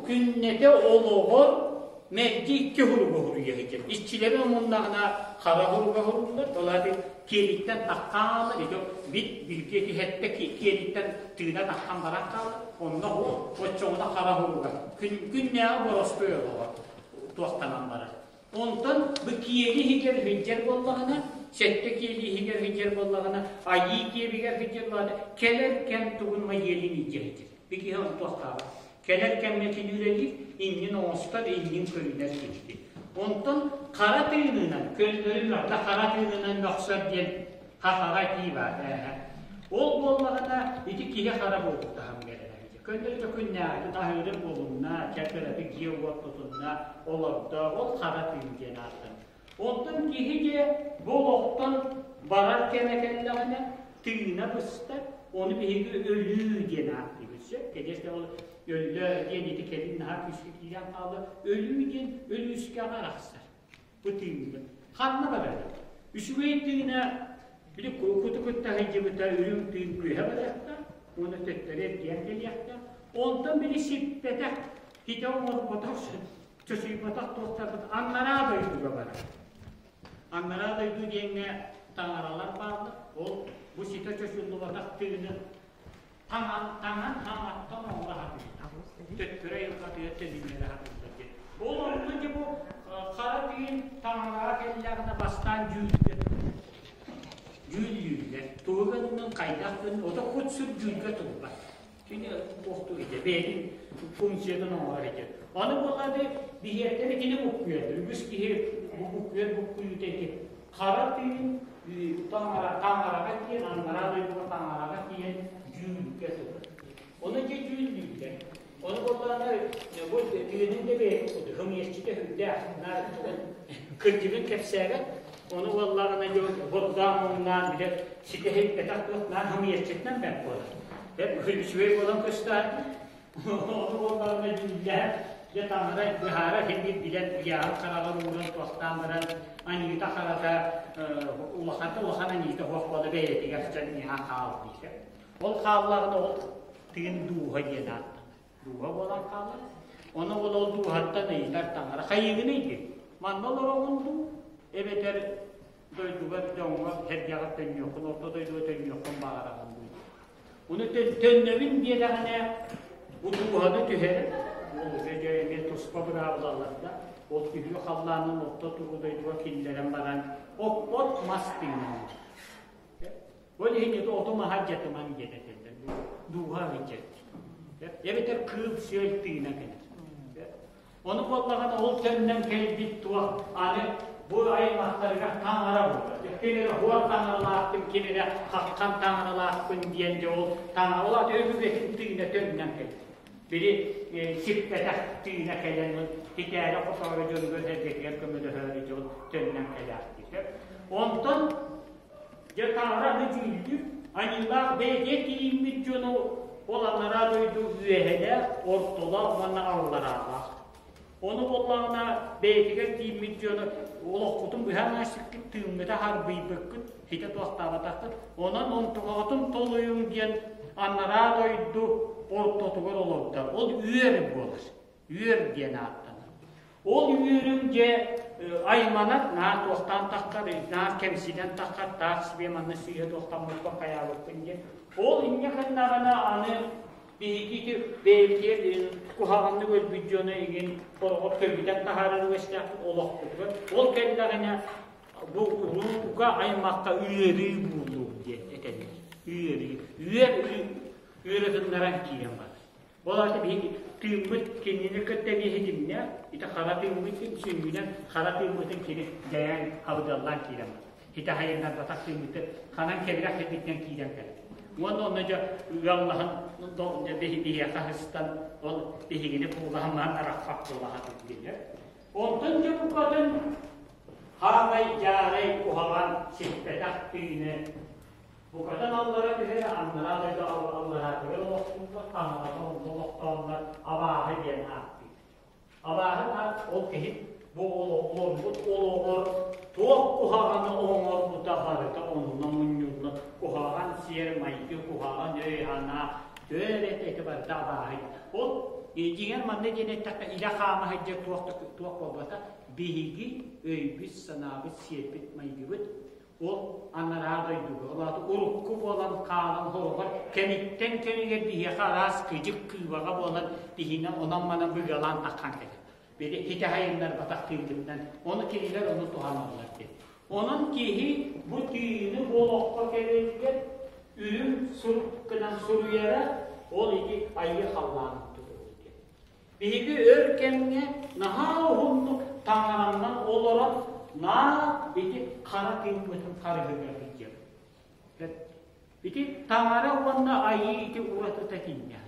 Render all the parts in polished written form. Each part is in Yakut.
күннэтэ олоҕор мэлдьи икки уһуруга уһуруйа сылдьар. Иччилэри омуннаҕына хара уһуруга уһуруллар, ол аата киэлиттэн таххан хаалар, ити бит билгэ түһэттэ киэлиттэн тыына таххан баран хаалар, онно оччоҕуна хара уһуруга күн күннээҕи боростуой олоҕо туохтанан барар. Онтон бу киэли иһигэр сылдьар буоллаҕына, сэттэ киэли иһигэр сылдьар буоллаҕына, айыы киэбигэр сылдьар буоллаҕына, кэлэр кэм тугун майыалын илдьэ сылдьар. Бу киһи онтуохтаабат. Кэлэр кэмҥэ кини үлэлиир, иннин оҥостор, иннин көрүнэр киһи. Онтон хара тыынынан, көннөрү мөхтө хара тыынынан мөхсөр диэн хахаҕа этии баар. Ол буоллаҕына, ити киһи хара буолбут таһымыгар эрэ. Көннөрү да күннээҕи аһыыры буолунна, чэ кыратык дьиэ-уот тутунна, олордо, ол хара тыын диэн ааттанар. Онтон киһи дьэ бу олохтон барар кэмэ кэллэҕинэ, тыына быстар, ону биһиги өлүү диэн ааттыыбыт. Сөп? Кэдиэс ол өллө диэн ити кэлин наһаа күүскэ киирэн хаалла. Өлүү диэн өлүүскэҕэ арахсар. Бу тыыннар. Ханна барар? Үчүгэй тыына били куту кытта сылдьыбыта үрүҥ тыын күөһэ барыахтаах уонна төттөрү эргийэн кэлиэхтээх. Онтон били сиппэтэх, ситэ оҥорботох, чочуйбатах туохтарбыт аннараа дойдуга барар. Аннараа дойду диэҥҥэ таҥаралар бааллар. Ол бу ситэ чочуллубатах тыыны таҥан таҥан хаҥаттан оҥоро сатыыллар. Төттөрү айылҕатыгар төнүннэрэ сатыыллар диэн. Ол онно дьэ бу хара тыын таҥараҕа кэллэҕинэ бастаан дьүүлгэ дьүүллүүллэр. Тугу гыннын, хайдах гыннын, ото кут-сүр дьүүлгэ турбат. Кини туохтуур этэ, бэйэтин функциятын оҥорор этэ. Аны буоллаҕына биһиэхтэри кини буккуйар. Үгүс киһи бу буккуйар буккуйуута ити хара тыын таҥара таҥараҕа тиийэн анараа дойдуга таҥараҕа тиийэн дьүүлгэ турар. Ону дьэ дьүүллүүллэр. Ону буоллаҕына бу тыынын да бэйэтин курдук хымыйаччыта сүрдээх наар кырдьыгын кэпсээбэт. Ону буоллаҕына дьон бордаан муҥнаан билэ ситэһиппэтэх туох наар хымыйаччытынан бэрт буолар. Үчүгэй буолан көстөөн Ону буоллаҕына дьүүллэһэн, дьэ таҥара быһаара син билэн ыйааһын хараҕар ууран туохтаан баран аньыыта-харата улаханта улахан аньыыта суох буола бэйэтигэр сытан иһэ хаал диир. Ол хааллаҕына ол тыын дууһа диэн ааттанар. Дууһа буолан хаалар. Ону ол ол дууһаттан ыйытар таҥара хайыыгыный диэн. Манна олороҕун дуу эбэтэр дойдугар дьоҥҥор сэргэҕэр төннүөххүн, орто дойдуга төннүөххүн баҕараҕын дуу. Ону төннөбүн диэтэҕинэ, бу дууһаны түһэрэр, ол уже дьэ эмиэ туспа быраабылаларда, ол түһүү халлаанын орто туруу дойдуга киллэрэн баран, оппот мас тыынар. Ол иһин ити оту маһа дьатыман диэн этэллэр, дууһа ыдьат. Эбэтэр кыыл-сүөл тыына кэлэр. Ону буоллаҕына ол төннөн кэлбит туох аны бу аймахтарыгар таҥара буолар. Ким эрэ хуор таҥаралаахпын, ким эрэ хаххан таҥаралаахпын диэн дьэ ол таҥара ол аты өбүгэтин тыына төннөн кэлбит. Били сиппэтэх тыына кэлэн титээри хотоору дьонугар сэргэтигэр көмөлөһөөрү дьон төннөн кэлээхтиир. Онтон Дьэ таҥара аны дьүүллүүр, аньыылаах бэйэтигэр тиийиммит дьону ол анараа дойду үөһэлээх, ортолоох уонна аллараалаах. Ону буоллаҕына бэйэтигэр тиийиммит дьону олоххутун быһа анаасыккыт, тыыҥҥыта харбыйбыккыт, ситэ туохтаабатаххыт, онон онтукаҕытын толуйуҥ диэн анараа дойду ортотугар олордор. Ол үөр буолар. Үөр диэн ааттанар. Ол үөрүҥ дьэ айманар, наар туохтаан таххар, наар кэмсинэн таххар, таах себе манна сыыһа туохтаммыппын хайаабыппын диэн. Ол инньэ гыннаҕына аны биһиги ити бэйэбитигэр куһаҕаннык өлбүт дьону эҥин хороҕор көбүтэн таһаарар үгэстээхпит олохпутугар. Ол кэллэҕинэ бу урууга аймахха ыарыы буолуо диэн этэллэр. Ыарыы. Үөр ыарытыннаран киирэн барар. Ол аата биһиги тыыммыт кинини кытта эмиэ ситимнээх, ити хара тыыммытын сүнньүнэн хара тыыммытын кини дьайан абыдаллаан киирэн барар. Ити хайыннарбатах тыыммытын ханан кэбирэх сирбитинэн киирэн кэлэр. Уонна онно дьэ ыаллаһан биһиэхэ сыстан ол биһигини куулаһан арахпат буолаһан дииллэр. Онтон дьэ букатын хаамай дьаарай куһаҕан сиппэтэх тыыны Букатын аллара түһэр, аннараа дойду аллараатыгар олохтууллар, таҥараны онно олохтооннор абааһы диэн ааттыыр. Абааһы аат ол киһи бу олорбут олоҕор туох куһаҕаны оҥорбута барыта онно мунньуллан куһаҕан сиэр-майгы, куһаҕан өй-санаа, төһө эрэ ити барыта абааһы. Ол Дьиҥэр манна диэн эттэххэ, илэ хаама сылдьар туох да туох буолбата. Биһиги өйбүт-санаабыт, сиэрбит-майгыбыт ол анараа дойдуга, ол аата урукку буолан хаалан хоругар кэмиттэн кэмигэр биһиэхэ араас кыдьык кыыбаҕа буолан биһиэнэ онон-манан быгалаан таххан кэлэр. Били итэҕэйиннэрбатах тыынтыттан ону кинилэр ону туһаналлар диэн. Онон киһи бу тыыны бу олоххо кэлэригэр үрүҥ сурук гынан суруйара ол ити айыы халлаанын тутуһуу диэн. Биһиги өр кэмҥэ наһаа уһуннук таҥараннан олорон наар ити хара тыыммытын харыһыгар сылдьабыт. Ити таҥара уонна айыы ити уратыта итиннээх.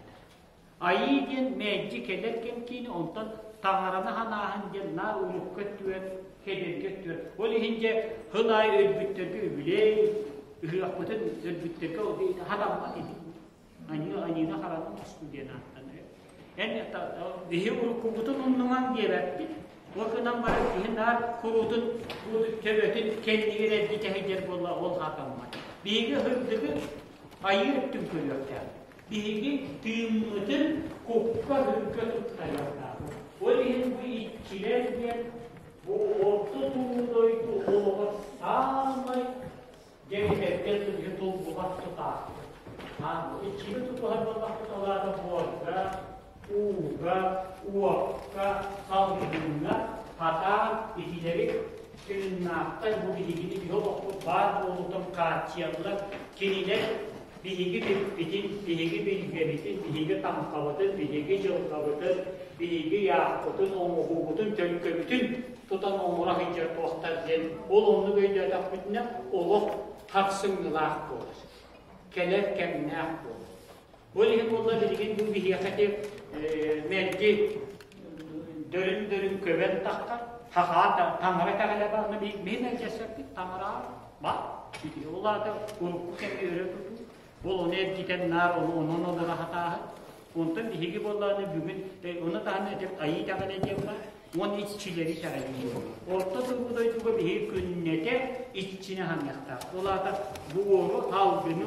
Айыы диэн мэлдьи кэлэр кэм киини, онтон таҥараны санааһын диэн наар урукку өттүгэр, кэдэрги өттүгэр. Ол иһин дьэ сыл аайы өлбүттэргэ үбүлүөй, ыһыахпытын өлбүттэргэ хатаммат ини. Аньыы аньыыны харанан оҥостуу диэн ааттанар. Эн биһи уруккубутун умнумаҥ диэбэппит. Ол гынан баран киһи наар куруутун төбөтүн кэннигэр эргитэ сылдьар буолла ол хатаммат. Биһиги сырдыгы айыы өттүн көрүөхтээх. Биһиги тыыммытын кукка-үргэ туттарыахтаахпыт. Ол иһин бу иччилэр диэн бу орто туруу дойду олоҕор саамай дьэҥкэргэ тыһы туллубат тутаахпыт. Иччини тутуһар буоллахпыт ол аата буорга, ууга, уокка, салгыҥҥа хатаан итилэри тыыннаахтар бу биһигини биһи олохпут баар буолуутун хааччыйаллар. Кинилэр Биһиги билбитин, биһиги билгэбитин, биһиги таҥхабытын, биһиги дьылҕабытын, биһиги ыйаахпытын, оҥоһуубутун, төлкөбүтүн тутан оҥоро сылдьар туохтар диэн ол оннук өйдөөтөхпүтүнэ олох харсыҥҥылаах буолар, кэлэр кэмнээх буолар. Ол иһин буолла билигин бу биһиэхэ ити мэлдьи дөрүн-дөрүн көбөн таххар, хахаа таҥара итэҕэлэ баҕана мин мэлдьэсэрбит таҥара Баар. Ити ол аата урукку кэмҥэ өрө тутуу, ол ону эргитэн наар ону онон олоро сатааһын. Онтон биһиги буоллаҕына бүгүн ону таһынан этим айыы итэҕэлэ диэн баар уонна иччилэри итэҕэлэ диэн. Орто туруу дойдуга биһиги күннэтэ иччини аһаныахтаах. Ол аата буору, алгыны,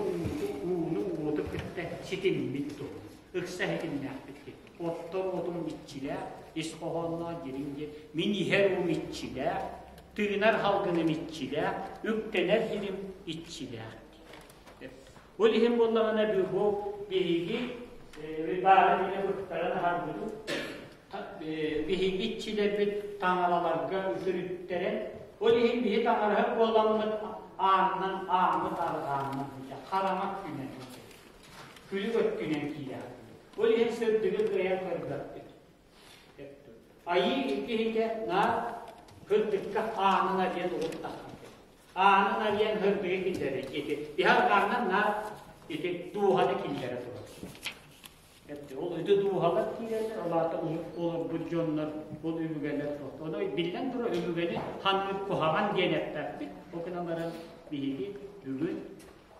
ууну, уоту кытта ситиммит туһунан. Ыкса ситимнээхпит диэн. Оттор уотум иччилээх, ис хоһоонноох дириҥ диэн. Мин иһэр уум иччилээх, тыынар халгыным иччилээх, үктэнэр сирим иччилээх. Ол иһин буоллаҕына бу биһиги баара диэни быктаран аһарбытым биһиги иччилэрбит таҥараларга үтүрүттэрэн ол иһин биһи таҥараһыт буоламмыт аанынан ааммыт арҕааннан хараҥа өттүнэн күлүк өттүнэн киирэр ол иһин сырдыгы кыайан көрбөппүт Айыы киһитэ наар кырдьыкка аанын арыйан угуттахха. Аанын арыйан һырдыгы киллэрэр ити. Иһэ наар ити дууһаны киллэрэ турар. Ол ити дууһалар киирэллэр, ол аата олорбут дьоннор, ол өбүгэлэр Ону биллэн турар өбүгэни ханнык куһаҕан диэн эппэппит. Ол гынан баран биһиги бүгүн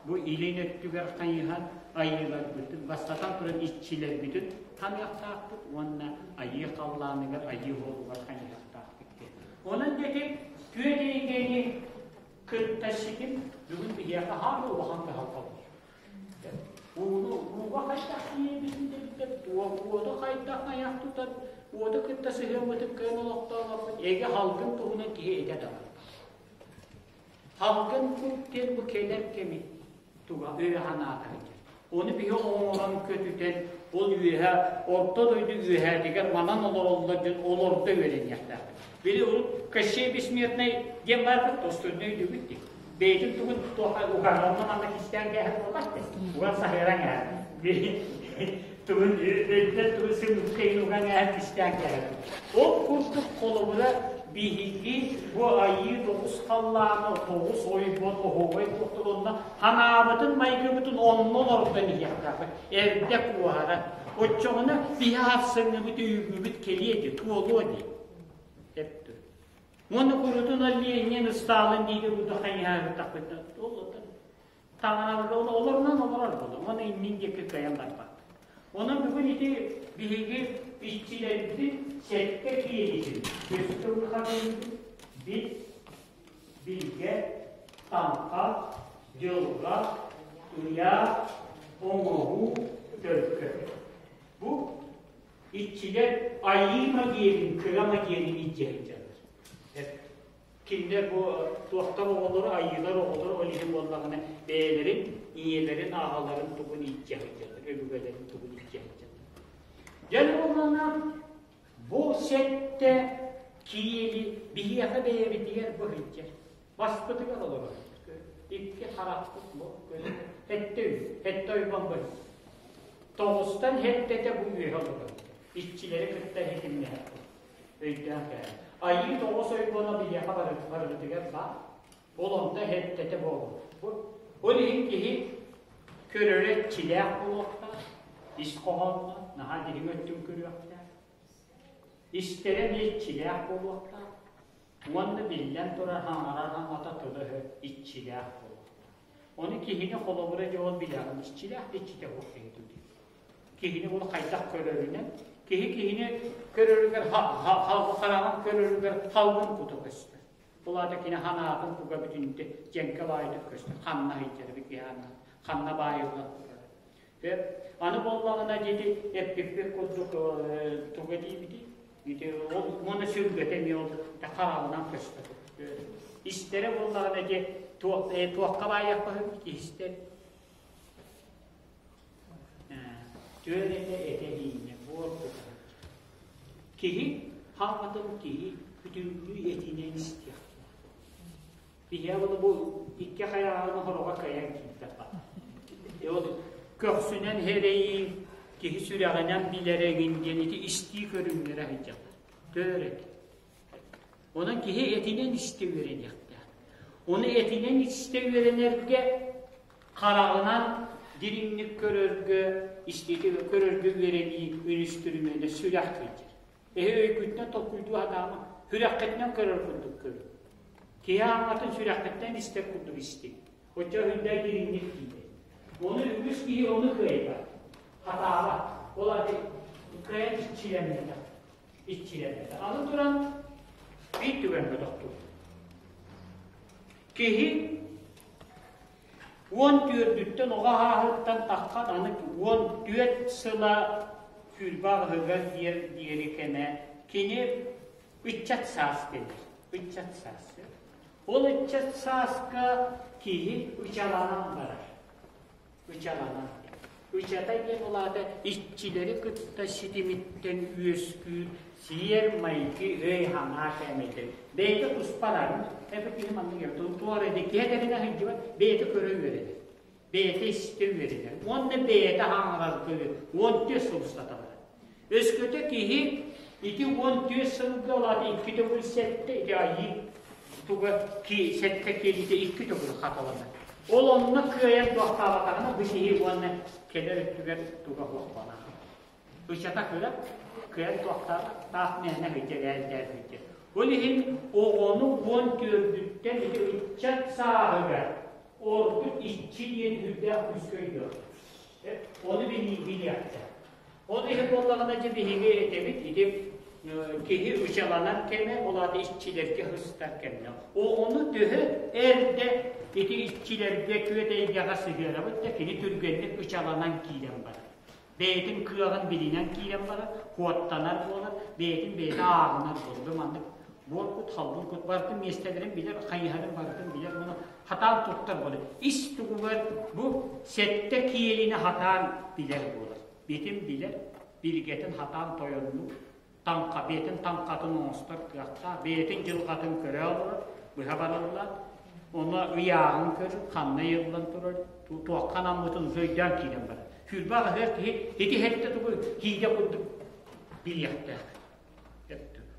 Бу илин өттүгэр хайыһан айыыларбытын, бастатан туран иччилэрбитин таныахтаахпыт уонна айыы халлааныгар, айыы уолугар хайыһыахтаахпыт диэн. Онон диэки күөн эйгэни кытта ситим бүгүн биһиэхэ хаамыы улахан кыһалҕа буолар. Ууну ууга хайдах тиийэрбитин да билбэт, уоту хайдах айах тутан, уоту кытта сыһыаммытын кыайан олохтообоппут, эгэ халгын туһунан киһи этэ даҕаны. Халгын кут диэн бу кэлэр кэми туга өйө санаата диэн. Ону биһи оҥорон көтүтэн ол үөһэ орто дойду үөһээтигэр манан олороллор диэн олордо үөрэниэхтээхпит. Били урут Кощей Бессмертный диэн баарбыт достойно өйдүүбүт дии. Бэйэтин тугун туохха уган онно манна кистээн кээһэр буолбат уган саһыаран кээһэр. Тугун өйдөн тугун сымыыккайын уган кээһэр кистээн кээһэр. Ол курдук холобура биһиги бу айыы тоҕус халлаана, тоҕус ойбон, оһуобай туохтар онно ханаабытын, майгыбытын онно олордон иһиэхтээхпит. Эрдэ куоһаран. Оччоҕуна биһи ахсыҥҥыбыт өйүүгүбүт кэлиэ дии, туолуо дии. Эптү. Уонна курутун Ленин, Сталин дииги курдук хайыһаабыттахпыт. Ол таҥараларга олорунан олорор буолуо. Уонна иннин диэки кыайан барбат. Онон бүгүн ити биһиги иччилэрбит сэттэ киэлитин өстө быһаарыыбыт бит, билгэ, таҥха, дьылҕа, ыйаах, оҥоһуу, төлкө. Бу Иччилэр айыыма диэнин, кырама диэнин илдьэ сылдьаллар. Кинилэр бу туохтар оҕолоро, айыылар оҕолоро ол иһин буоллаҕына бэйэлэрин ийэлэрин, аҕаларын тугун илдьэ сылдьаллар, өбүгэлэрин тугун илдьэ сылдьаллар. Дьэ буоллаҕына бу сэттэ киэли биһиэхэ бэйэбитигэр бу сылдьар. Баспытыгар олорор. Икки харахпыт бу сэттэ үс, сэттэ ойбон бу. Тоҕустан сэттэтэ бу үөһэ олорор. Иччилэри кытта ситимнэһэр. Өйдөөн кэһэн. Айыы тоҕус ойбоно биһиэхэ барыбытыгар баар. Ол онто сэттэтэ буолар. Ол иһин киһи көрөрө иччилээх буолуохтаах, ис хоһоонноох, наһаа дириҥ өттүн көрүөхтээх. Истэрэ эмиэ иччилээх буолуохтаах. Уонна биллэн турар хаҥарар хаҥата тыла-өһө иччилээх буолуохтаах. Ону киһини холобура дьэ ол билэҕин, иччилээх да иччитэ суох киһи дуу Киһини ол хайдах көрөрүнэн, киһи киһини көрөрүгэр хараҕын көрөрүгэр халгын кута көстөр. Ол аата кини ханаатын куга бүтүнтэ дьэҥкэ баайытык көстөр. Ханна сылдьар киһи ханна баайыллан турар. Аны буоллаҕына диэти эппиппит курдук туга диибитий? Ити ол уонна сүргэтэ эмиэ ол хараҕынан көстөр. Истэрэ буоллаҕына ити туохха баайыахпаһын истэр. Түөн этэ этэ дииннэ буор кутара. Киһи хаҥатын киһи бүтүннүү этинэн истиэхтээх. Биһиэ буну бу икки хайаҕаны хороҕо кыайан киирбэт Ол көхсүнэн эрэйи киһи сүрэҕинэн билэр эҥин диэн ити истии көрүҥнэрэ сылдьаллар. Төр эт. Онон киһи этинэн истэ үөрэниэхтээх. Ону этинэн истэ үөрэнэргэ хараҕынан дириҥник көрөргө, истиитэ көрөргө үөрэнии үнүстүрүмүөнэ сүрэх кыйдьар. Эһи өйгүттэн толкуйдуу сатаама, сүрэххитинэн көрөр курдук көрүҥ. Киһи аҥатын сүрэххиттэн истэр курдук истиҥ. Оччо үрдэ дириҥник киирэр. Ону үгүс киһи ону кыайбат, хатаабат. Ол аты кыайан иччилэммэтэх. Иччилэммэтэх. Аны туран биир түгэҥҥэ тохтуур. Киһи 14-үттэн оҕо ааһыттан таххан аны 14 сыла сүүрбэ аҕыһыгар диэри кэмэ кини ыччат саас дэнэр. Ыччат саас. Ол ыччат сааска киһи ычаланан барар. Ычаланан. Ычата диэн ол аата иччилэри кытта ситимиттэн үөскүүр сиэр-майгы өй-санаа кээмэйдэрин. Бэйэтэ туспа араарар. Эбэ киһи маннык туох эрэ киһи этэринэ сылдьыбат, бэйэтэ көрө үөрэнэр. Бэйэтэ истэ үөрэнэр. Уонна бэйэтэ хаҥарарга 14 сыл устата барар. Өскөтө киһи ити 14 сылга ол аата икки төгүл сэттэ ити айыы туга сэттэ киэлитэ икки төгүл хатыланар. Ол онно кыайан туохтаабатаҕына бу киһи уонна кэлэр өттүгэр туга суох Ычата кыра, кыайан туохтаабат, таах мээнэ сылдьар, ээлдээн сылдьар. Ол иһин оҕону 14-үттэн ити ыччат сааһыгар ордук иччи диэн үрдээх күүскэ өйдөөх. Ону билиэхтэ. Ол иһин буоллаҕына дьэ биһиги этэбит ити киһи ычаланар кэмэ, ол аата иччилэргэ сыстар кэмнэ. Оҕону төһө эрдэ ити иччилэргэ күөт эйгэҕэ сыһыарабыт да кини түргэнник ычаланан киирэн барар. Бэйэтин кыаҕын билинэн киирэн барар, куоттанар буолар, бэйэтин бэйэтэ ааҕынар буолар. Бу маннык буор кут, халбын кут барытын миэстэлэрин билэр, хайыһарын барытын билэр, муну хатаан туттар буолар. Ис тугугар бу сэттэ киэлини хатаан билэр буолар. Битин билэр, билгэтин хатаан тойоннуур, таҥха, бэйэтин таҥхатын оҥостор кыахтаах, бэйэтин дьылҕатын көрө олорор, быһа барыллаат, онно ыйааҕын көрөр, ханна ыйыллан турар, туохха анаммытын өйдөөн киирэн барар. Сүүрбэ аҕыһыар киһи ити иһэртэ тугу киигэ курдук билиэхтээх.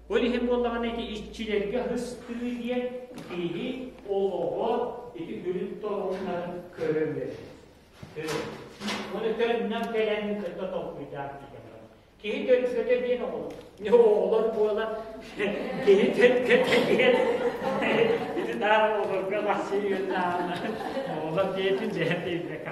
Ол иһин буоллаҕына ити иччилэргэ һыстыы диэн киһи олоҕо ити күлүн торумнарын көрөн үөрэнэр. Ону төннөн кэлэн кытта толкуйдаан киирэн Киһи төлкөтө диэн оҕолор. Оҕолор буолан киһи төлкөтө диэн ити таар оҕолорго лахсыйыаннаана оҕолор диэтин дьэһэн диэбэкэ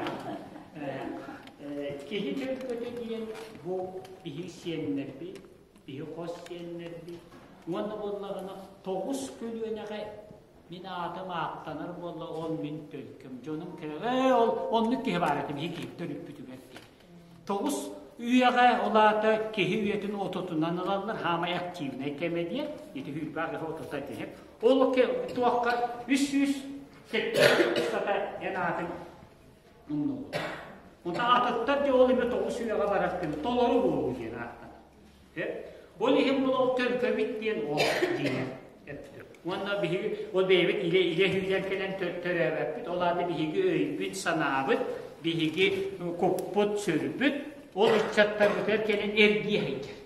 Киһи төлкөтө диэн бу биһи сиэннэрбит, биһи хос сиэннэрбит уонна буоллаҕына тоҕус көлүөнэҕэ мин аатым ааттанар буолла ол мин төлкөм дьонум кэлэ ол оннук киһи баар этэ биһи киһи төрүппүтүгэр диэн тоҕус. Үйэҕэ ол аата киһи үйэтин отутунан ылаллар, хаамай активнай кэмэ диэн, ити сүүрбээх киһи отута диэн. Ол туохха 307 устата эн аатыҥ умнуллар. Онтон атыттар дьэ ол эмэ тоҕус үйэҕэ барар күн толору буолуу диэн ааттанар. Ол иһин бұл ол төлкөбүт диэн ол диэн эппитим. Уонна биһиги ол бэйэбит илэ илэ сүүрэн кэлэн төрөөбөппүт. Ол аата биһиги өйбүт, санаабыт, биһиги куппут, сүрбүт ол ыччаттарбытыгар кэлэн эргийэ сылдьар.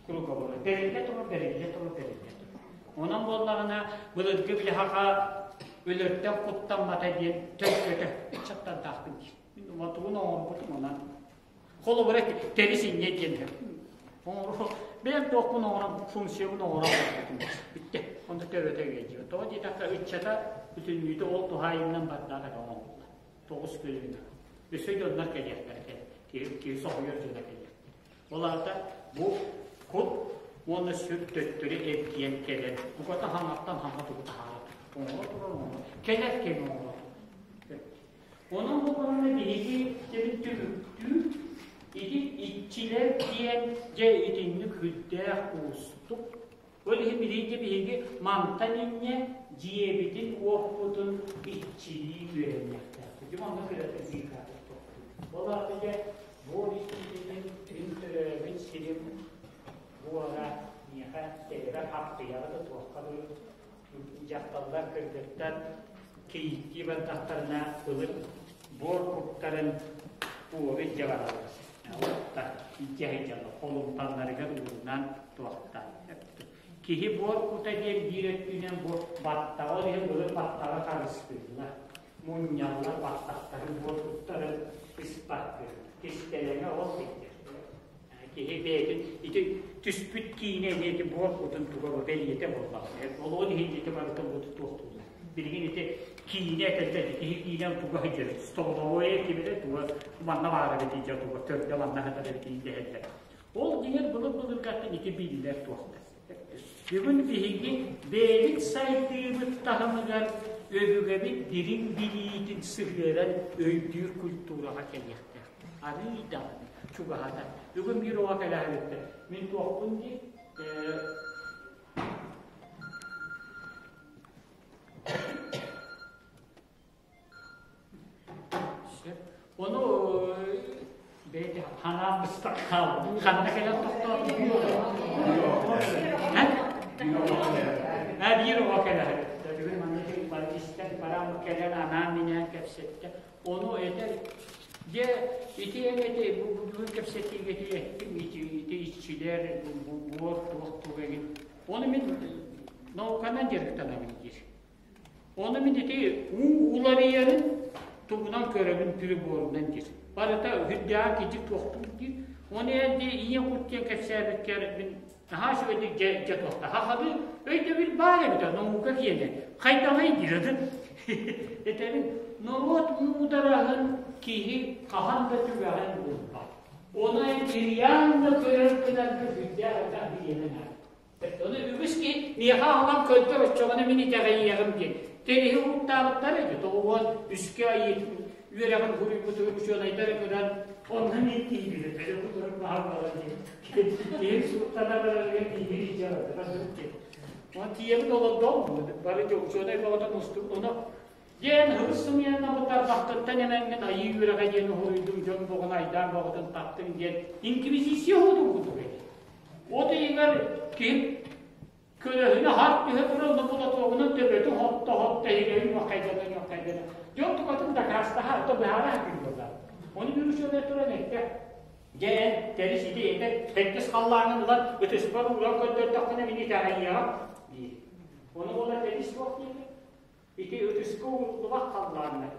Круговой. Бэриллэ турар, бэриллэ турар, бэриллэ турар. Онон буоллаҕына былыргы били саха өлөртөн куттаммата диэн төлкөтө ыччаттардаахпын диир. Мин тугун оҥорбутум онон Холобура, тэрис инньэ диэн бэйэм туохпун оҥорон, функциябын оҥорон барбытым. Бүттэ. Онно төбөтө үөдүйэр. Тоҕо диэтэххэ, ыччата бүтүннүүтэ ол туһаайыннан бардаах этэ оҥоһуллар. Тоҕус көлүөнэ. Өссө дьоннор кэлиэхтэрэ киһи, киһи соһуйар дьоно кэлиэхтэрэ. Ол аата бу кут уонна сүр төттөрү эргийэн кэлэн, буката хаҥаттан хаҥа тугу таһаарар. Оҥоро турар оҥоро. Кэлэр кэми оҥоро турар. Онон буоллаҕына биһиги сирин түмүктүүр ити иччилэр диэн дьэ итинник сүрдээх уустук. Ол иһин билигин биһиги мантан инньэ дьиэбитин-уоппутун иччилии үөрэниэхтээхпит. Дьэ манна кыратык Ол аата дьэ буор иччитин мин төрөөбүт сирим буора миэхэ тэбэр хаппыйаҕа да туохха да дьахталлар кыргыттар кийииттии бардахтарына былыр буор куттарын буору илдьэ бараллар. Илдьэ сылдьаллар, холумтаннарыгар уурунан туохтаан. Киһи буор кута диэн биир өттүнэн бу баттаҕа, ол иһин былыр баттаҕы харыстыыллар. Мунньаллар баттахтарын, буор куттарын ыспаттыыр. Кистэлэҥэ ол сылдьар. Киһи бэйэтин ити түспүт киинэ эмиэ ити буор кутун туга бэлиэтэ буоллаҕа. Олоҕун иһин ити барыта буоту туохтууллар. Билигин ити киинэ этэллэр киһи киинэ туга сылдьар столовое кимирэ туга манна баара эбит дьэ туга төрдө манна сытар эбит дэһэллэр. Ол дьиҥэр былыр-былыргаттан ити биллэр туохтар. Бүгүн биһиги бэйэбит сайдыыбыт таһымыгар өбүгэбит дириҥ билиитин сыһыаран өйдүүр культураҕа кэлиэхтээхпит. Арыый даҕаны чугаһатан. Бүгүн биир оҕо кэлээбиттэр. Мин туохпун дии Ону бэйэтэ ханаан быстах хаалбыт. Ханна кэлэн тохтоотум? Биир оҕо кэлэр. Бүгүн манна истэн баран кэлэн анаан-минээн кэпсэттэ. Ону этэр, дьэ, ити эн эти бу бүгүн кэпсэтиигэ ити эттим, ити ити иччилэр, бу буор туох туох эҥин. Ону мин науканан дьарыктанабын диир. Ону мин ити уу уларыйарын тугунан көрөбүн приборунан диир. Барыта үрдээх кидьик туохтуур диир. Ону эн дии ийэ кут диэн кэпсээбиккэр мин наһаа үчүгэйдик дьэ дьэ туохта хахалы өйдөбүл баар эбитэ наука киэнэ хайдаҕый диир этэбин норуот муудараһын киһи хаһан да түгэҕин булбат. Ону эн кирийээн да көрөр гынарга сүрдээх элбэх бириэмэ наада. Ону үгүс киһи миэхэ аҕалан көрдөр оччоҕуна мин итэҕэйиэҕим диэн. Тэриһи уһуктаабыттар эбит. 93-кэ айыытын үөрэҕин суруйбутугар учуонайдар көрөн онно мин тиийбитим. Били кутурук баһар буолан диэн. Киһи суттана барарыгар тиийбит илдьэ барда. Онон тиийэбит олордоҕум. Бары дьэ учуонай бөҕөтө мустубут. Ону диэн хыбыс сымыйанна бутарбахтыттан эмэҥҥин айыы үөрэҕэ диэн уһуруйдум дьон боҕун айдаан боҕутун таптыҥ диэн инквизиция уһутун курдук этэ. От ыйыгар киһи көлөһүнэ харт түһэ турар онно булатуогунан төбөтүн хотто-хотто иһигэйин ньуоххайдана-ньуоххайдана дьон тукатын дакаастаһа то быһаара сатыыр буолла. Ону биир учуонай туран эттэ дьэ эн тэрис ити этэр сэттис халлааҥҥын ылан ытыспар ууран көрдөрдөххүнэ мин итэҕэйиэҕим диир. Ону буола тэрис суох диэтэ. Ити ытыска ууруллубат халлааннар.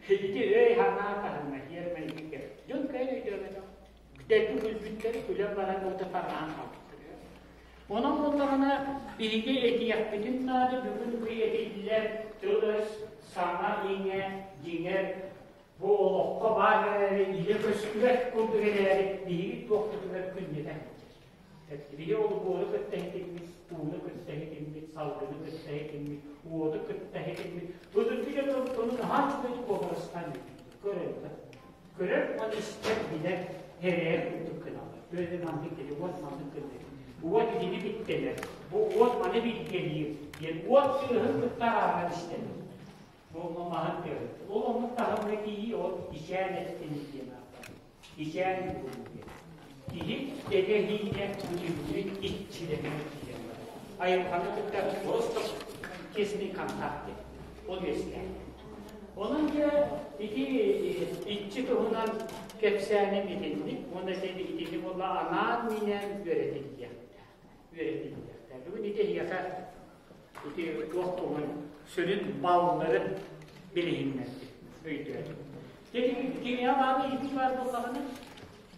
Ити өй-санаа таһымна, иэр-майгы кэм. Дьон кыайан өйдөөбөтөх. Дэлби күлбүттэр, күлэн баран уота тарҕаан хаалбыттар. Онон буоллаҕына, биһиги этиэхпитин наада бүгүн бу этиллэр тыл-өс, саҥа-иҥэ, дьиҥэр бу олоххо баар эрээри, илэ көстүбэт курдук эрээри, биһиги туохпутугар күннэтэ сылдьар. Биһиги олугуору кытта иһитиммит, ууну кытта иһитиммит, салгыны кытта иһитиммит, уоту кытта иһитиммит. Былыргы дьон ону наһаа үчүгэйдик уобарастаан көрөллөр. Көрөр уонна истэр, билэр. Һэрээр курдук гыналлар. Бөөлө маннык кини уот маннык гынна. Уот итини биттэнэр. Бу уот маны билгэлиир диэн уот сыыһын кытта арааран истэнэр. Бу маһын тыаһын. Ол оннук таһымҥа тиийии ол ичээн эттини диэн ааттанар. Ичээн буолуу диэн. Киһи эгэ-иһиинэ бүтүннүү иччилэнэн киирэн барар. Айылҕаны кытта просто тесный контакт диэн. Ол үөскээн. Онон дьэ ити иччи туһунан кэпсээним итинник уонна дьэ итини буолла анаан-минээн үөрэтиллиэхтээх. Үөрэтиллиэхтээх. Бүгүн ити эһиэхэ ити туох туһун сүрүн балларын билиһиннэрдим, өйдөөтүм. Дьэ кинигэ баалы иитии баар буоллаҕына,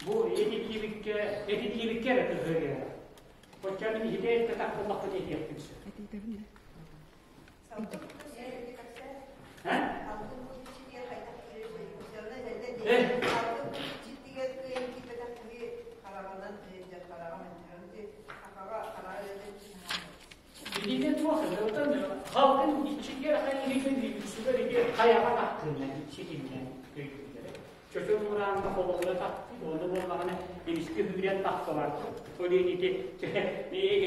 бу этиллибиккэ, этиллибиккэ эрэ кыһыырыа. Оччо мин иһитэ эппэтэх буоллахпына этиэхпин сөп. Билиҥҥи туох оттон халкын иччитигэр хайыһыгын үксүгэр ити хайаҕа тахтыыннар иччитиннэн өйдүүллэрэ. Чөкө мураанна холобура тахтыы, ону буоллаҕына эмискэ үүрэн тахсалар. Ол иһин ити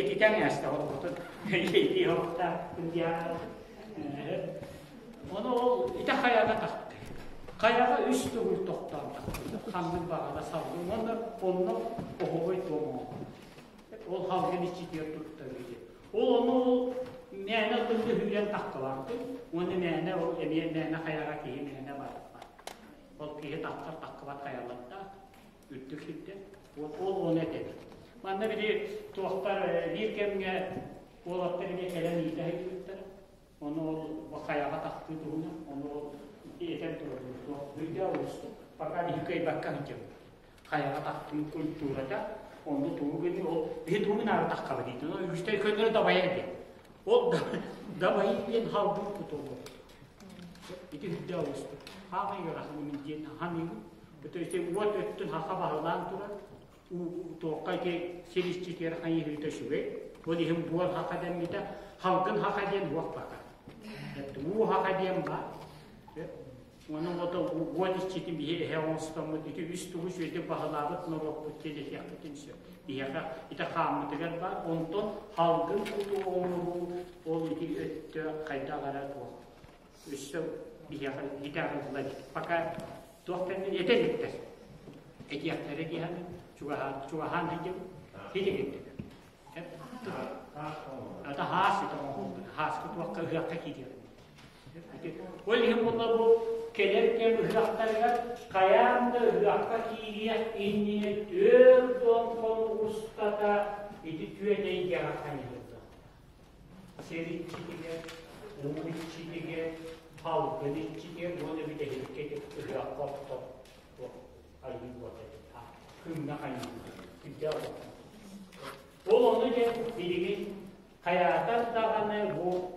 этитэн ээстэ отун ити оттаах Ону ол ити хайаҕа тахтыы. Хайаҕа үс төгүл тохтоон тахтыы. Ханнык баҕара салгын уонна онно оһоҕой туома Ол халгын иччитигэр туттарыы диэн. Ол ону ол мээнэ тылга үүрэн тахталаахтын уонна мээнэ ол эмиэ мээнэ хайаҕа киһи мээнэ барбат. Ол киһи тахсар тахсыбат хайалардаах үрдүк сирдэ. Ол ону этэбит. Манна били туохтар биир кэмҥэ уолаттар эмиэ кэлэн иитэ сылдьыбыттара. Ону ол хайаҕа тахсыы туһунан, ону ол этэн турабын туох өйдөөх уустук. Пока биһи кыайбакка сылдьабыт. Хайаҕа тахсыы культурата, онно тугу гыныы ол биһи тугу гынаары таххабыт диэн. Ону үгүстэр көннөрү дабайар диэн. Ол дабайыы диэн халбын кутуллар. Ити үрдээх уустук. Хаамай ыарахан мин диэн ханыыбын. То есть уот өттүн хаха баһылаан турар, туохха ити сир иччитигэр хайыһыыта үчүгэй. Ол иһин буор хаха дэммитэ, халгын хаха диэн уох бака. Уу хаха диэн баар. Онон ото уот иччитин биһи эһэ оҥостоммут ити үс тугу үчүгэйдик баһылаабыт норуоппут диэн этиэхпитин сөп. Биһиэхэ ити хааммытыгар баар. Онтон халгын куту оҥоруу ол ити өттө хайдах эрэ туох өссө биһиэхэ итэ арылла илик. Пока туох кэннин этэ иликтэр. Этиэхтэрэ диэһэн чугаһаан чугаһаан сылдьабыт. Хитигиттик. Ата хаас ити оҥоһуллар. Хааска туохха ыһыахха киириэх. Ол иһин буолла бу кэлэр кэм ыһыахтарыгар хайаан да ыһыахха киириэх иннинэ 40 хонук устата ити түөт эйгэҕэ хайыһыллар. Сир иччитигэр, уу иччитигэр, халгын иччитигэр уонна бүтэһиккэ ити ыһыахха охтор айыы уота күҥҥэ хайыыллар. Кирдээх улахан. Ол ону дьэ билигин хайаатар даҕаны бу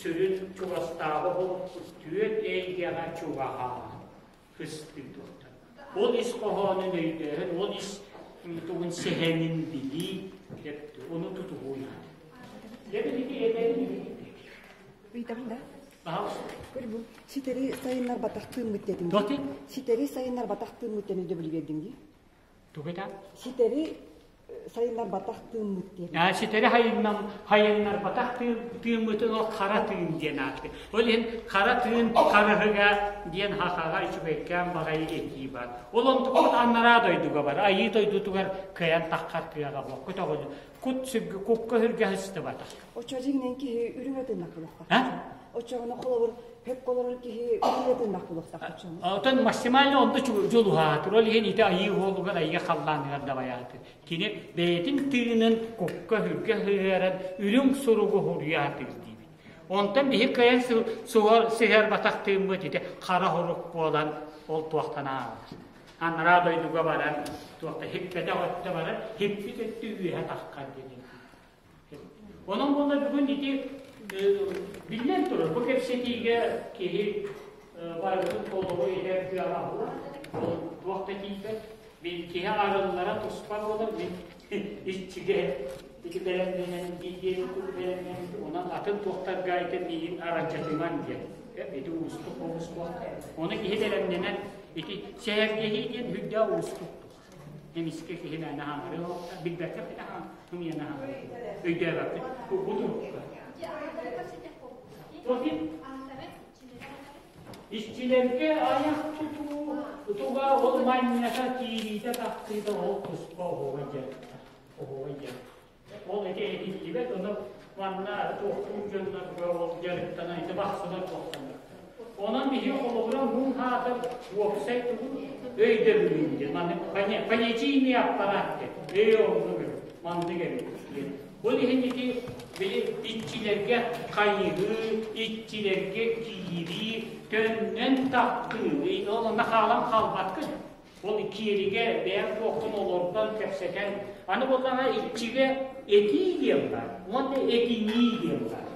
сүрүн чугастааҕы олохпут түөрт эйгэҕэ чугаһаан кыстыы туохтан. Ол ис хоһоонун өйдөөһүн, ол ис тугун сэһэнин билии, ону тутуһуу наада. Дьэ билиги эдэрин Ыйтабын да? Пожалуйста. Көр бу ситэри сайыннарбатах тыыммыт дедим. Доти? Ситэри сайыннарбатах тыыммыт диэн өйдөбүлү биэрдиҥ дии. Тугу этэ? Ситэри сайыннарбатах тыыммыт диэн. Аа, ситэри хайыннам хайыннарбатах тыыммытын ол хара тыын диэн ааттыыр. Ол иһин хара тыын харыһыга диэн хахаҕа үчүгэйкээн баҕайы этии бар. Ол онтукпут анараа дойдуга бар. Айыы дойдутугар кыайан таххар кыаҕа суох. Көтөҕүнү кут сүргү кукка сүргэ сыстыбатах. Оччо дьиҥинэн киһи үрүҥ атыннах булуохтаах. А? Оччоҕуна холобур хөп олорор киһи үрүҥ атыннах булуохтаах оччоҕуна. Оттон максимально онно дьулуһаатыр. Ол иһин ити айыы уолугар айыы халлааныгар дабайаатыр. Кини бэйэтин тыынын кукка сүргэ сыһыаран үрүҥ суругу суруйаатыр диибит. Онтон биһи кыайан суһар сыһыарбатах тыыммыт ити хара хорук буолан ол туохтан ааҕар. Анараа дойдуга баран туохта хиппэтэх өттө барар, хиппит өттө үөһэ таххар диэн. Онон буолла бүгүн ити биллэн турар, бу кэпсэтиигэ киһи барытын толору иһэр кыаҕа ол туох да тиийбэт. Мин киһи арыллара туспа буолар, мин иччигэ ити бэлэмнэнэн диэн бэлэмнэнэн онон атын туохтарга ити миигин аралдьытыман диэн. Ити уустук олус туох. Ону киһи бэлэмнэнэн ити сэһэргэһии диэн үрдээх уустук. Эмискэ киһи мээнэ хаамарыы билбэккэ хымыйана хаамарыы. Өйдөөбөккүт. Бу турукка. Иччилэргэ айах тутуу туга ол манньата киириитэ тахсыыта ол туспа оһуоҕа диэн. Оһуоҕа диэн. Ол ити этиллибэт, ону манна туохтуур дьоннорго ол дьарыктанан ити бахсылар туохтанар. Онон биһи холобура муҥ хаатар уопсай тугун өйдөбүлүн диэн маннык понятийный аппарат диэн өй оннук эбит, маннык эбит диэн. Ол иһин ити били иччилэргэ хайыһыы, иччилэргэ киирии, төннөн тахтыы, ол онно хаалан хаалбаккын. Ол киэлигэ бэйэҥ туоххун олордон кэпсэтэн, аны буоллаҕа иччигэ этии диэн баар уонна этинии диэн баар.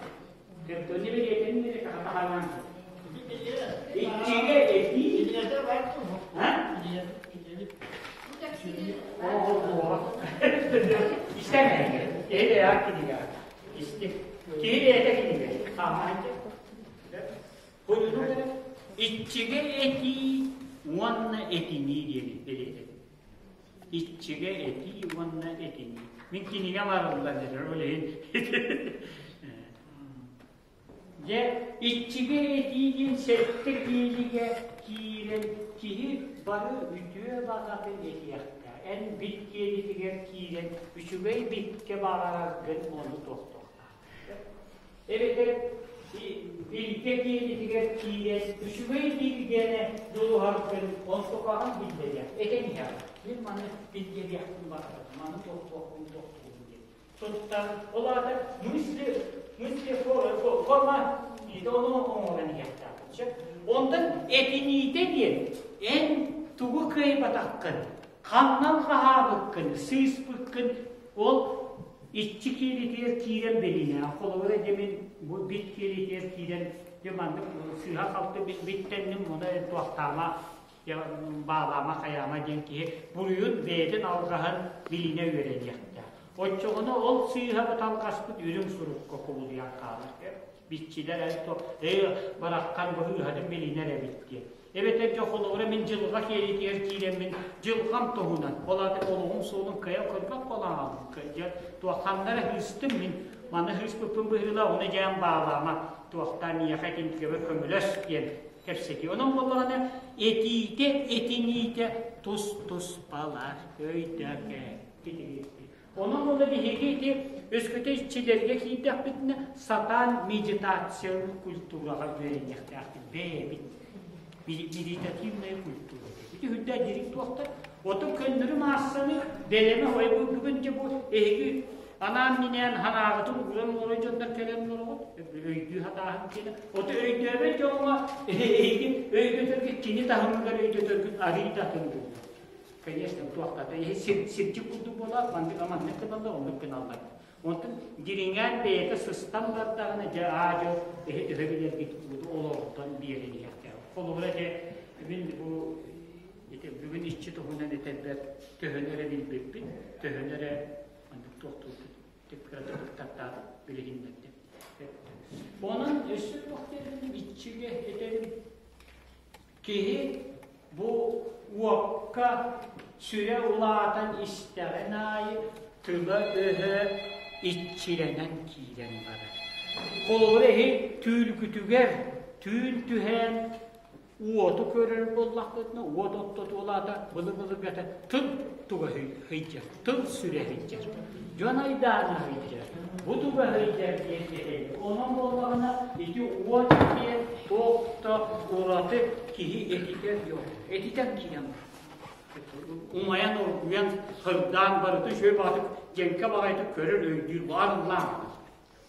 Төптөнү бэлиэтэннэри хатаһаҥан. Иччигэ этии. Истэн Киһи бэйэ кинигэ. Исти. Киһи бэйэтэ кинигэ. Иччигэ этии уонна этинии диэни бэлиэтэбин. Иччигэ этии уонна этинии. Мин кинигэм арыллан эрэр, ол иһин Дьэ, иччигэ этии диэн сэттэ киилигэ киирэн киһи бары үтүө баҕатын этиэхтээх. Эн бит киэлитигэр киирэн үчүгэй биккэ баҕараргын ону туохтуохтаах. Эбэтэр билгэ киэлитигэр киирэн үчүгэй билгэни дьулуһаргын онтукаҕын биллэриэх, этэн иһэҕин. Мин маны билгэлиэхпин баҕарабын, маны туохтуохпун туохтуубун диэн. Туттан, ол аата мысли, мысли форма ону оҥорон иһиэхтээхпин. Сөп? Онтон этиниитэ диэн эн тугу кыайбатаххын, ханнан хаһаабыккын, сыыспыккын ол иччи киэлитигэр киирэн билинэ. Холобура дьэ мин бу бит киэлитигэр киирэн дьэ маннык сыыһа-халты биттэнним, ону туохтаама, баалаама, хайаама диэн киһи буруйун бэйэтин алҕаһын билинэ үөрэниэхтээх. Оччоҕуна ол сыыһабыт алҕаспыт үрүҥ сурукка кубулуйан хаалар. Биччилэр эй бараххан быһыыһатын билинэр эбит диэн. Эбэтэр дьэ холобура мин дьылҕа киэлитигэр киирэммин дьылҕам туһунан, ол аата олоҕум суолун кыайан көрбөт буолан дьэ туохханна эрэ ыыстым мин маны ыыспыппын быһыылаах ону дьээн баалаама туохтаан миэхэ итинтикэбэр көмөлөс диэн кэпсэтии. Онон буоллаҕына этиитэ этиниитэ тус-туспалар өйдөкө Онон уонна биһиги ити өскөтө иччилэргэ киирдэхпитинэ сатаан медитациялыыр культураҕа үөрэниэхтээхпит бэйэбит. Медитативная культура. Ити үрдэ дириҥ туохтар. Отон көннөрү маассаны бэлэмэ хойбу бүгүн дьэ бу эһиги анаан-минээн санааҕытын ууран олорор дьоннор кэлэн олороҕут. Өйдүү сатааһын киэнэ. Ото өйдөөбөт дьоҥҥо эһиги өйдөтөргүт кини таһымыгар өйдөтөргүт арыый да атын буолуо. Конечно, туохтата иһи сирдьик курдук буолаат, маннык маннык гыналлар, оннук гыналлар. Онтон дириҥээн бэйэтэ сыстан бардаҕына, дьэ аа-дьо эһи төһө билэргит олоҕуттан биэрэн иһиэхтээх. Холобура, дьэ, мин бу ити бүгүн иччи туһунан этэрбэр төһөнү эрэ билбиппин, төһөнү эрэ маннык туохтуурбут кыратык билиһиннэрдим. Онон өссө туох диэбитим иччигэ этэрим Киһи бу уокка сүрэ улаатан истэҕин аайы тыла-өһө иччилэнэн киирэн барар. Холобур, эһи түүл-күтүгэр түүн түһээн уоту көрөр буоллахпытына, уот оттотуолаата былы-былыргата тыл туга сылдьар, тыл сүрэ сылдьар, дьон айдаана сылдьар, бу туга сылдьар диэн этэллэр. Онон буоллаҕына ити уот диэн туох да ураты киһи этитэр дьон, этитэн киирэн умайан оргуйан сырдаан барыта үчүгэй баҕатык дьэҥкэ баҕайытык көрөр өйдүүр арыллаан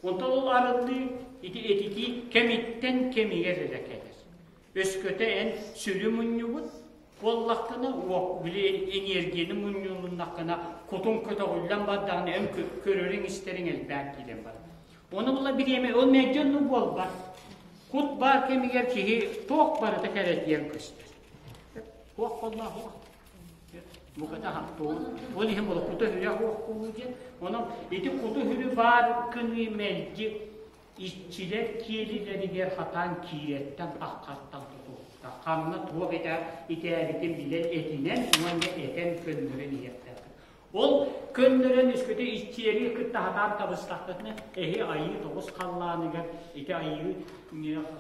Онтон ол арыллыы ити этитии кэмиттэн кэмигэр эрэ кэлэр. Өскөтө эн сүрү мунньубут буоллаххына, били энергияны мунньулуннаххына, кутуҥ көтөҕүллэн бардаҕына, эн көрөрүҥ-истэриҥ элбээн киирэн барар. Ону була бириэмэ, ол мэлдьи оннук буолбат. Кут баар кэмигэр киһи туох барыта кэрэтийэн көстөр. Туох буоллаах уох. Буката хаттуун. Ол иһин була кута хүрэ уох буолуу диэн. Онон ити куту хүрү баар кыныы мэлдьи иччилэр киэлилэригэр хатаан киирэттэн таххаттан тутуохтаах. буолуохтаах. Ханна туох итээбитин билэн этинэн уонна этэн көннөрөн иһиэхтээх. Ол көннөрөн үскүтэ иччиэри кытта хатаан табыстахтарына, эһи айыы тоҕус халлааныгар ити айыы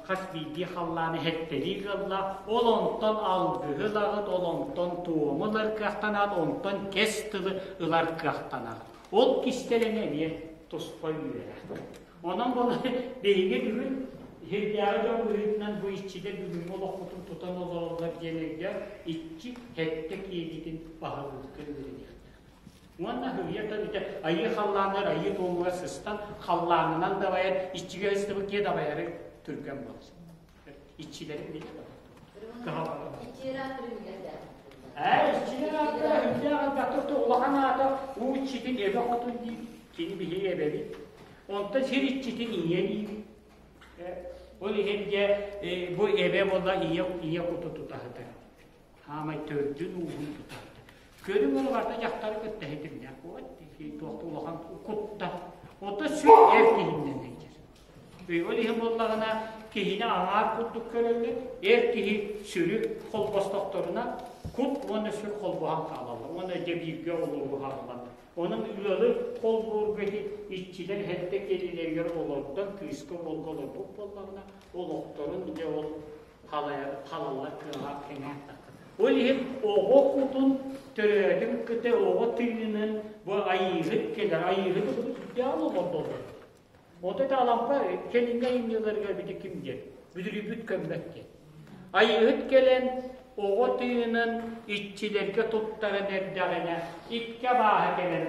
хас биирдии халлааны хэттэрии ыаллаах, ол онтон алгыһы ылаҕыт, ол онтон туому ылар кыахтанаат, онтон кэс тылы ылар кыахтанаат. Ол кистэлэҥэ эмиэ туспа үөрэх. Онон буола биһиги бүгүн сирдээҕи дьон быһыытынан бу иччилэр бүгүҥҥү олохпутун тутан олороллор диэн өйдөөн иччи сэттэ киэлитин баһылыырга үөрэниэхтээх. Уонна хыйыатан ити айыы халлааннар айыы туомугар сыстан халлаанынан дабайан иччигэ сыстыбыт киһи дабайары түргэн буолар. Иччилэрин билэ кыһалҕа. Иччилэр ааттарын билэрдээх. Ээ, иччилэр ааттара үрдээх элбэхтик улахан аата уу иччитин эбэ хотун диир, кини биһиги эбэбит. Онтон сир иччитин ийэ диир. Ол иһин дьэ бу эбэ буолла ийэ ийэ куту тутаһытар. Хаамай төрдүн ууһун тутаһытар. Көрүҥ ол барыта дьахтары кытта ситимнээх буолар. Туох улахан кутта. Ото сүр эр киһиннэн сылдьар. Ол иһин буоллаҕына киһини аҥаар курдук көрөллөр, эр киһи сүрү холбостохторуна кут уонна сүр холбоһон хаалаллар уонна дьэ бииргэ олоруһаллар. Онон ыалы холбуурга ити иччилэр сэттэ киэлилэригэр олордон кыыска уолга олорбут буоллаҕына олохторун дьэ ол халайар халаллар кыаҕа кэҥээн тахсар. Ол иһин оҕо кутун төрөөтүн кытта оҕо тыынын бу айыыһыт кэлэр айыыһыт сүрдээх олордоллор. Ото Алампа кэлиҥҥи айымньыларыгар бити ким диэн бүдүрүйбүт көммөт диэн. Айыыһыт кэлэн оҕо тыынын иччилэргэ туттаран эрдэҕинэ икки абааһы кэлэн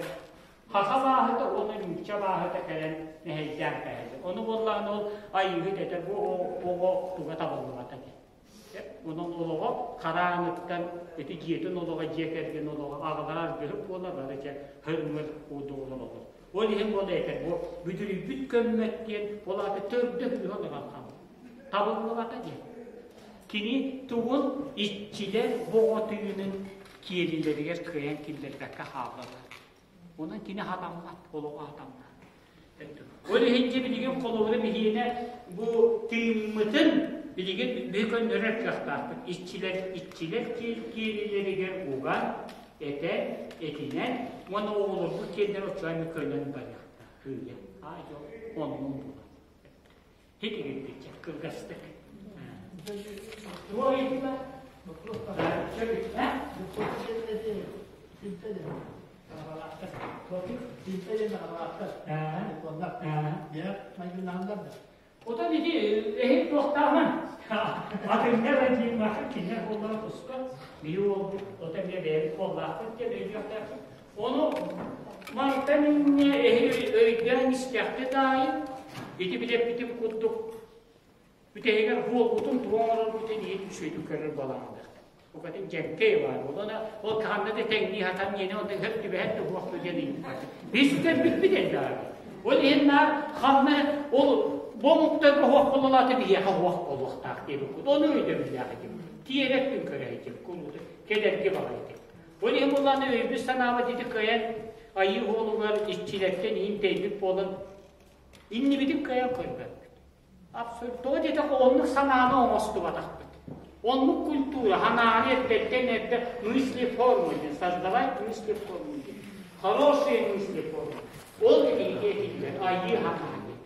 хаха абааһыта уонна нуучча абааһыта кэлэн мэһэйдээн кээһэллэр. Ону буоллаҕына ол айыыһыт этэр бу оҕо туга табыллыбата диэн. Онон олоҕо харааныттан ити дьиэтин олоҕо, дьиэ кэргэн олоҕо аҕалара аргыһыт буола бары дьэ хыр-мыр удуолар олор. Ол иһин буола этэр бу бүдүрүйбүт көммөт диэн ол аата төрдө күүһэ олорон хаалар. Табыллыбата диэн. Кини тугун иччилэр боҕотуйунун киэлилэригэр кыайан киллэрбэккэ хааллаллар. Онон кини хатаммат, олоҕо хатаммат. Ол иһин дьэ билигин холобура биһиэнэ бу тыыммытын билигин биһи көннөрөр кыахтаахпыт. Иччилэр иччилэр киэлилэригэр уган, этэн, этинэн уонна оҕолорбут киэннэр оччоҕо көнөн барыахтаах. Кыыйа. Аа дьол оннун булар. Хитигирдиччэ кылгастык. Туох ыйытыыта? Отон ити эһи туохтааҕынан атыҥҥа да диир кинилэр буоллара туспа биһи уолбут ото эмиэ бэйэбит уоллаахпыт диэн өйдүөхтээхпит. Ону мантан инньэ эһи өйдөөн истэххит аайы ити билэппитим курдук бүтэһигэр буолбутун тугу оҥорорбутун иһин үчүгэйдик көрөр буолаҕын. Букатын дьэҥкэй баар. Онон ол ханна да тэҥнии сатан миэнэ онно сөп түбэһэн да суох диэн ыйыппат. Биһи сүтэрбиппит элбэҕэ. Ол иһин наар ханна ол бу омуктарга суох буолалаата биһиэхэ суох буолуохтаах диэбиппит. Ону өйдөбүллээх этим. Тиэрэппин көрө этим. Кулууту кэлэргэ баҕа этим. Ол иһин буоллаҕына өйбүт-санаабыт ити кыайан айыы уолугар иччилэртэн иин тэйбит буолан иннибитин кыайан көрбөппүт. Абсурд. Тоҕо диэтэххэ оннук санааны оҥостубатахпыт. Оннук культура, санааны эрдэттэн эрдэ мысли формы диэн, создавать мысли формы диэн. Хорошие мысли формы. Ол итиги этиллэр айыы санаа диэн.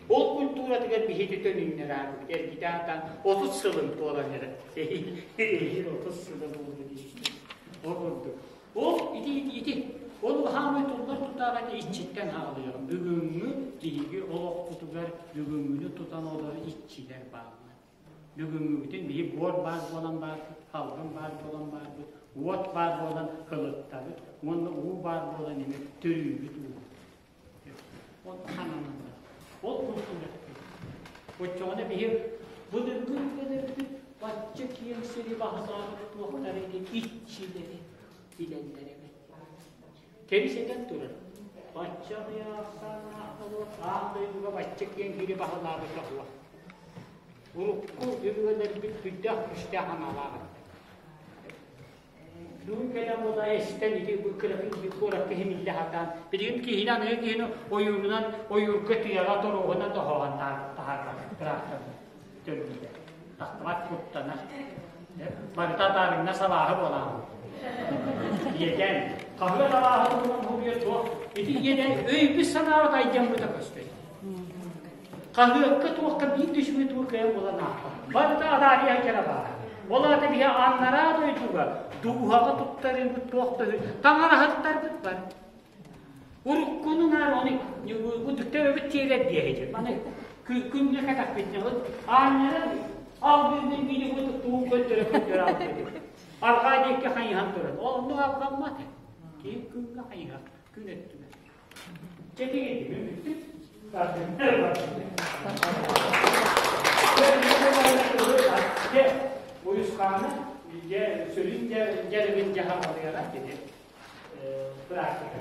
Ол культуратыгар биһиги төнүннэрээбит, эргитэ атан 30 сылын туолан эрэ. Эһиил 30 сыла буолуо диэбит. Ол курдук. Ол ити ити ол хаамай туллар тутааҕа иччиттэн хаалыаҕым. Бүгүҥҥү биһиги олохпутугар бүгүҥҥүнү тутан олорор иччилэр бааллар. Бүгүҥҥүбүтүн биһи буор баар буолан баарбыт, халгын баар буолан баарбыт, уот баар буолан кылыттабыт уонна уу баар буолан эмиэ төрүүбүт уу. Ол ханананнар. Ол культура. Оччоҕуна биһи былыргы өбүгэлэрбит бачча киэҥ сири баһылаабыт туохтара диэн иччилэри билэллэр эбит. Кэбис этэн турар. Бачча аҕыйах аан дойдуга бачча киэҥ сири баһылаабыта суох. Урукку өбүгэлэрбит сүрдээх күүстээх аналаах этилэр. Бүгүн кэлэн буолла эстэн ити кыракый куоракка иһимиллэ сатаан билигин киһини аныгы киһини ойуурунан ойуурга тыаҕа торуоһунан тоһоҕон таһаарбат тыраахтарынан төлүүрэ. Тахтыбат куттанар. Барыта атаарыҥна салааһы буолаан. Иэдээн. Хаһыат алааһы туһунан суруйар туох. Ити иэдээн өйбүт санаабыт айдьаммыта көстөр. Хаһыакка туохха биир да үчүгэй тугу кыайан булан аахпат. Барыта адаарыйа кэрэ баар. Ол аата биһи аннараа дойдуга дууһаҕа туттарыыбыт туох да үһү. Таҥараһыттарбыт бар. Уруккуну наар ону үтүктэ өбүт тиэрэр диэһитин. Маны күҥҥэ кэтэхпитинэ аанньара алгыырдын биир тугун көрдөрө көрдөрө алгыыр. Арҕаа диэки хайыһан турар. Ол оннук алҕаммат. Киһи күҥҥэ хайыһар, күн өттүгэр. Чэтигин бүттүк. Уйусхааны сүрүн дьарыгын дьаһалыгара кини практика.